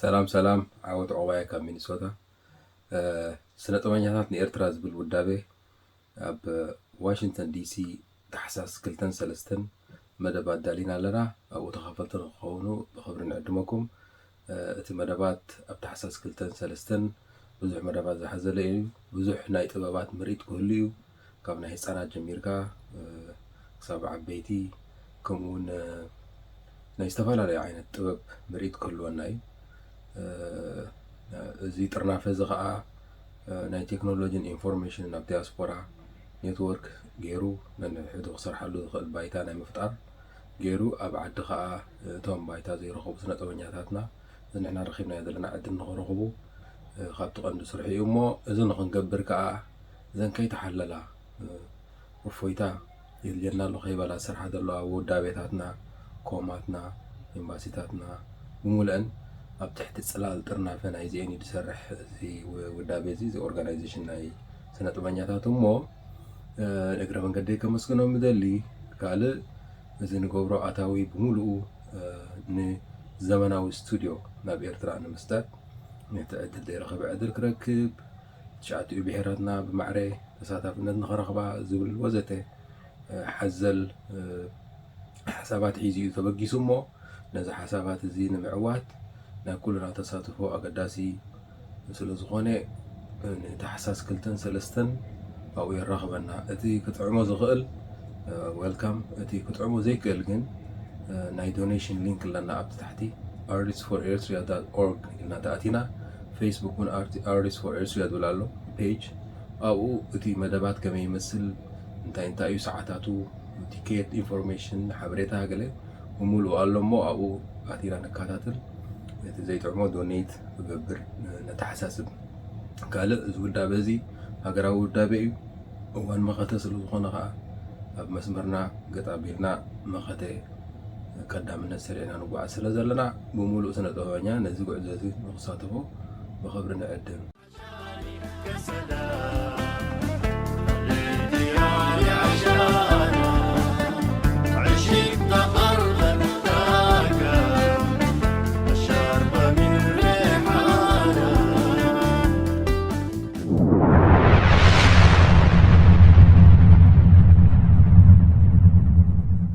ሰላም ሰላም፣ ዓወት ዑቕባየ ካብ ሚኒሶታ። ስነ ጥበበኛታት ንኤርትራ ዝብል ውዳቤ ኣብ ዋሽንግተን ዲሲ ታሕሳስ ክልተን ሰለስተን መደብ ኣዳሊና ኣለና። ኣብኡ ተኻፈልቲ ንክትከውኑ ብኽብሪ ንዕድመኩም። እቲ መደባት ኣብ ታሕሳስ ክልተን ሰለስተን ብዙሕ መደባት ዝሓዘለ እዩ። ብዙሕ ናይ ጥበባት ምርኢት ክህሉ እዩ። ካብ ናይ ህፃናት ጀሚርካ ክሳብ ዓበይቲ፣ ከምኡ እውን ናይ ዝተፈላለዩ ዓይነት ጥበብ ምርኢት ክህልወና እዩ። እዚ ጥርናፈ እዚ ከዓ ናይ ቴክኖሎጂን ኢንፎርሜሽንን ኣብ ዲያስፖራ ኔትወርክ ገይሩ ነንሕዱ ክሰርሓሉ ዝኽእል ባይታ ናይ ምፍጣር ገይሩ፣ ኣብ ዓዲ ከዓ እቶም ባይታ ዘይረኸቡ ስነጥበበኛታትና እዚ ንሕና ረኺብናዮ ዘለና ዕድል ንኽረኽቡ ካብቲ ቀንዲ ስርሑ እዩ። እሞ እዚ ንኽንገብር ከዓ እዘን ከይተሓለላ እፎይታ የድልየና ኣሎ ከይበላ ዝሰርሓ ዘለዋ ውዳቤታትና፣ ኮማትና፣ ኤምባሲታትና ብምሉአን ኣብ ትሕቲ ፅላል ጥርናፈ ናይዚኤን እዩ ዝሰርሕ እዚ ውዳቤ እዚ፣ እዚ ኦርጋናይዜሽን ናይ ስነጥበበኛታት። እሞ እግረ መንገደይ ከመስግኖም ምደሊ። ካልእ እዚ ንገብሮ ኣታዊ ብምሉኡ ንዘመናዊ ስቱድዮ ናብ ኤርትራ ንምስዳድ ነቲ ዕድል ዘይረኸበ ዕድል ክረክብ፣ ትሽዓቲኡ ብሄራትና ብማዕረ ተሳታፍነት ንኸረኽባ ዝብል ወዘተ ሓዘል ሓሳባት ሒዙ እዩ ተበጊሱ። እሞ ነዚ ሓሳባት እዚ ንምዕዋት ናይ ኩልና ተሳትፎ ኣገዳሲ ስለ ዝኾነ ንታሕሳስ ክልተን ሰለስተን ኣብኡ የራኽበና። እቲ ክጥዕሞ ዝኽእል ዌልካም፣ እቲ ክጥዕሞ ዘይክእል ግን ናይ ዶኔሽን ሊንክ ኣለና ኣብቲ ታሕቲ፣ artists for eritrea dot org ኢልና ተኣቲና፣ ፌስቡክ እውን artists for eritrea ዝብል ኣሎ ፔጅ። ኣብኡ እቲ መደባት ከመይ ይመስል፣ እንታይ እንታይ እዩ ሰዓታቱ፣ ቲኬት ኢንፎርሜሽን፣ ሓበሬታ ገለ ብምሉእ ኣሎ እሞ ኣብኡ ኣቲና ንከታተል። እቲ ዘይጥዕሞ ዶኔት ክገብር ነተሓሳስብ። ካልእ እዚ ውዳቤ እዚ ሃገራዊ ውዳቤ እዩ። እዋን መኸተ ስለ ዝኾነ ከዓ ኣብ መስመርና ገጥ ኣቢልና መኸተ ቀዳምነት ሰሪዕና ንጓዓዝ ስለ ዘለና ብምሉእ ስነ ጥበበኛ ነዚ ጉዕዞ እዚ ንክሳተፎ ብኽብሪ ንዕድም።